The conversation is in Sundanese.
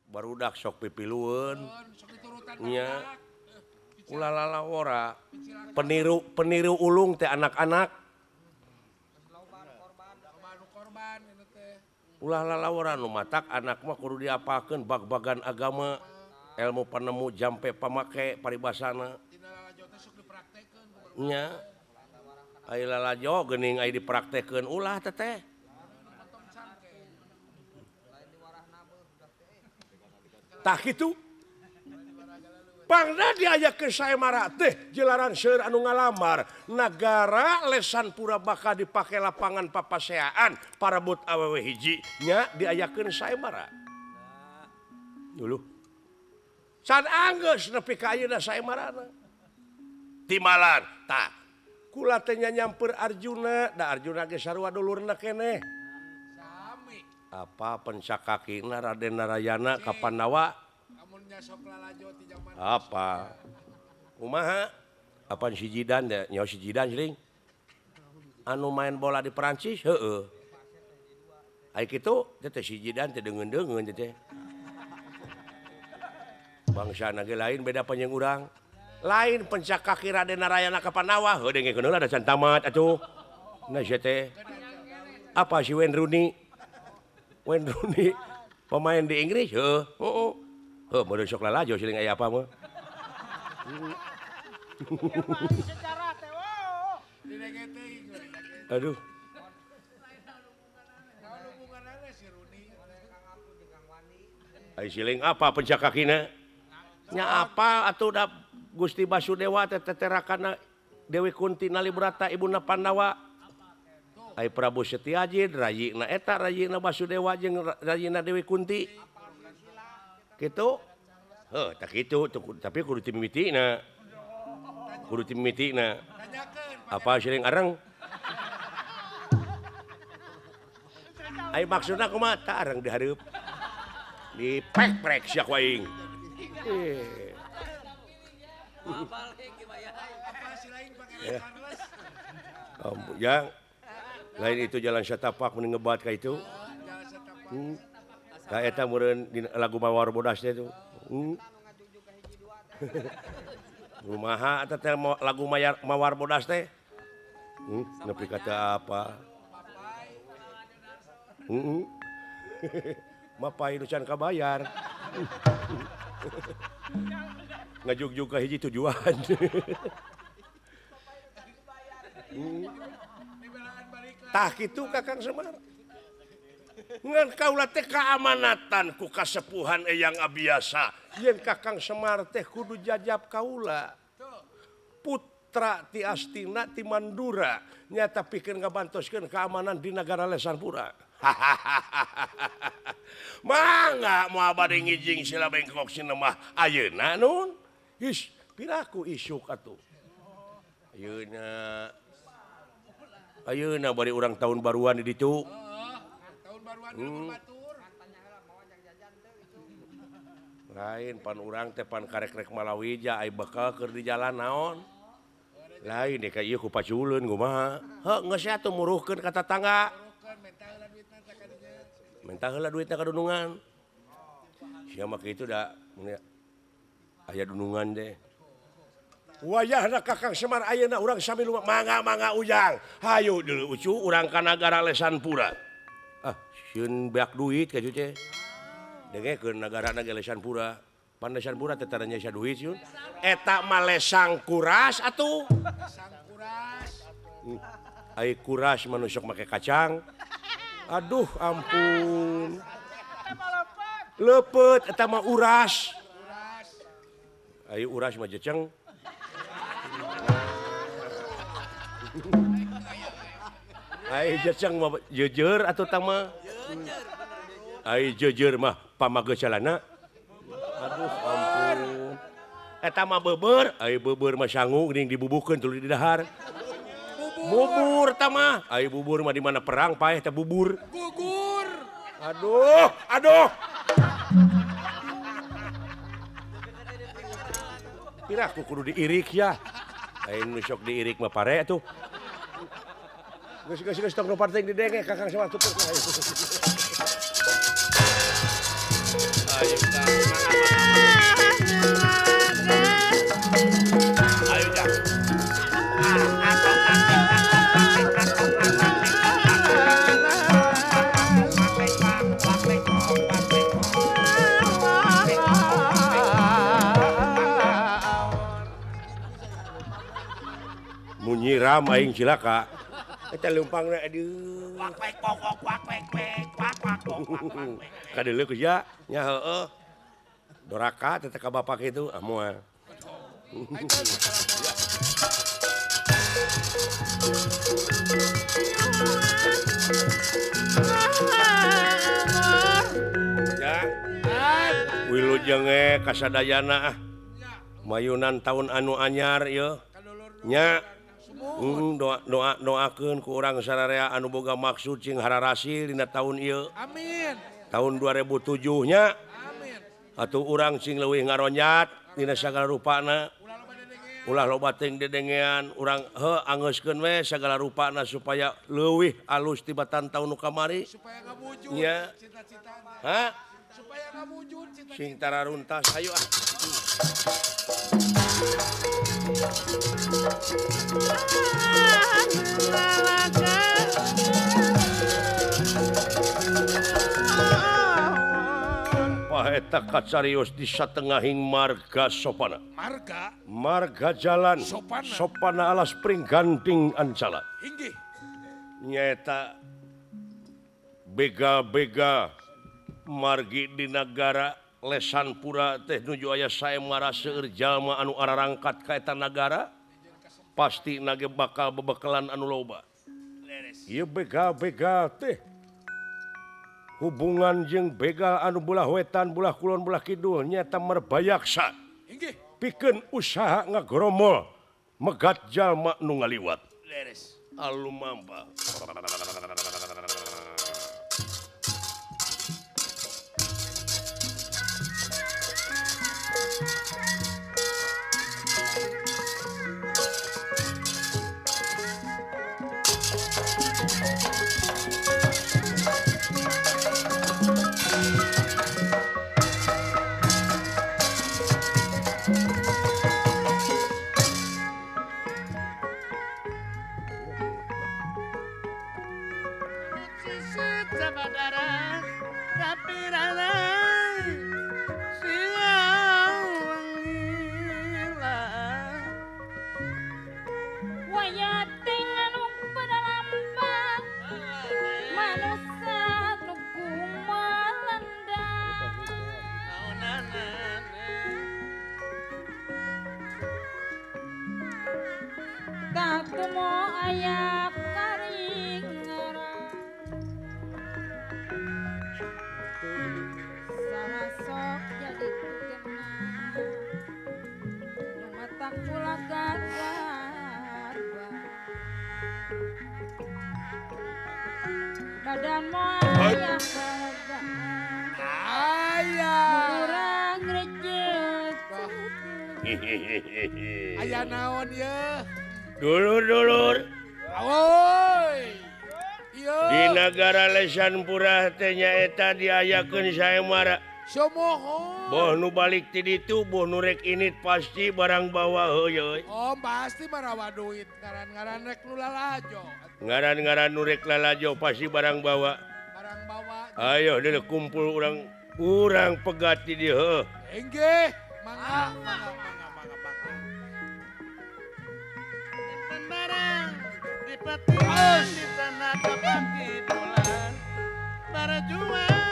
Barudak sok pipilueun nya ulah lalawora peniru peniru ulung teh anak-anak ulah lalawora nu matak anak mah kudu diapalkeun bag-bagan agama ilmu panemu jampe pamake paribasana nya ai lalajo geuning ai dipraktekeun ulah teteh tah kitu pangna diayakeun saemara teh jelaran seueur anu ngalamar nagara Lesan Pura bakal dipake lapangan papaseaan parebut awewe hiji nya diayakeun saemara dulu can anggeus nepi ka ayeuna saemarana timalan tah kula teh nyamper Arjuna da Arjuna ge sarua dulurna keneh apa pencakakina Raden Narayana ka Pandawa apa kumaha apa si Jidan ya nyaho si Jidan sering anu main bola di Perancis heeh ai kitu teh si Jidan teh deungeun-deungeun teh bangsana ge lain beda panjang urang lain pencakaki Raden Narayana ka Pandawa heuh dengekeun heula da can tamat atuh nah sia teh apa si Wayne Rooney Wayne Rooney pemain di Inggris heuh heeh heuh meureun sok lalajo siling aya apa mah aduh ai siling apa pencakakina nya apa atuh da Gusti Basudewa teh teterakana Dewi Kunti Nalibrata ibuna Pandawa ai Prabu Setiajid rayina eta rayina Basudewa jeung rayina Dewi Kunti kitu heuh tah kitu tapi kudu timimitina kudu timimitina apa siring areng ai maksudna kumaha tah areng dihareup dipek-prek sia ku aing yang lain itu jalan satapak mending ngebat ka itu. Ka eta meureun lagu Mawar Bodas teh itu. Kumaha eta teh lagu Mawar Bodas teh? Nepi kata apa? Mapai nu can kabayar. Ngajugjug ka hiji tujuan. Tah kitu Kakang Semar. Ngan kaula teh kaamanatan ku kasepuhan Eyang Abiasa. Yen Kakang Semar teh kudu jajab kaula. Putra ti Astina ti Mandura nyata pikeun ngabantoskeun keamanan di nagara Lesan Pura. Mangga moal bade ngijing sila bengkok sinemah ayeuna nun. Is piraku isuk atuh. Ayeuna ayeuna bari urang tahun baruan di ditu. Tahun baruan di batur. Lain pan urang teh pan karek-rek Malawija ai bekal keur di jalan naon. Lain deh ka ieu ku paculeun kumaha. Heuh geus atuh muruhkeun ka tatangga. Menta heula duitna ka dunungan. Sia mah kitu da aya dunungan deh. Wayahna Kakang Semar ayeuna urang sami lumah mangga-mangga ujang. Hayu deuleu ucu urang ka nagara Lesan Pura. Ah, sieun beak duit ka teh. Dengekeun nagarana ge Lesan Pura. Pan Lesan Pura teh tara nya duit sieun. Eta mah Lesang Kuras atuh. Lesang Kuras. Ai kuras mah nu sok make kacang. Aduh ampun. Leupeut eta mah uras. Ai uras mah jeceng. Ai jeceng mah jeujeur atuh tah mah. Ai jeujeur mah pamage calana. Aduh ampun. Eta mah beubeur, ai beubeur mah sangu geuning dibubuhkeun tuluy didahar. Bubur tah mah. Ai bubur mah di mana perang paeh teh bubur. Gugur. Aduh, aduh. Piraku kudu diirik ya. Aing nu sok diirik mah pare atuh. Geus geus geus tong nu parting didenge Kakang sama tutup. Ayo Kang. Ayo Kang. Munyiram aing cilaka. Eta leumpangna aduh. Wak wek pokok wak wek wek wak wak wak wek. Kadeuleu nya nya heueuh. Doraka teh ka bapak kitu ah moal. Ya. Wilujeng kasadayana ah. Mayunan tahun anu anyar ieu. Nya doa doa doakeun ku urang sararea anu boga maksud cing hararasil dina tahun ieu. Amin. Tahun 2007 nya. Amin. Atuh urang cing leuwih ngaronjat dina sagala rupana. Ulah loba teuing dedengean, urang heuh angeuskeun we sagala rupana supaya leuwih alus tibatan tahun nu kamari. Supaya ngawujud cita-citana. Hah? Supaya ngawujud cita-cita. Sing tararuntas hayu ah. Eta kacarios di satengahing marga sopana. Marga? Marga jalan sopana, sopana alas pringganting ancala. Inggih. Nyaeta bega-bega margi di nagara Lesanpura teh nuju aya saemara seueur jalma anu ararangkat ka eta nagara pasti nage bakal bebekelan anu loba. Ieu bega-bega teh hubungan jeung begal anu belah wetan belah kulon belah kidul nyata merbayaksa. Inggih. Pikeun usaha ngagoromol megat jalma nu ngaliwat. Leres. Alumamba. Aya naon ye? Dulur-dulur. Awoy. Ieu. Di nagara Lesanpura teh nyaeta diayakeun saemara. Somohon. Boh nu balik ti ditu, boh nu rek init pasti barang bawa heuy. Oh, pasti marawa duit ngaran-ngaran rek nu lalajo. Ngaran-ngaran nu rek lalajo pasti barang bawa. Barang bawa. Ayo deuleu kumpul urang urang pegat di dieu heuh. Inggih, mangga mangga mangga mangga mangga. Barang dipetian di tanah kapaki bulan berjuang.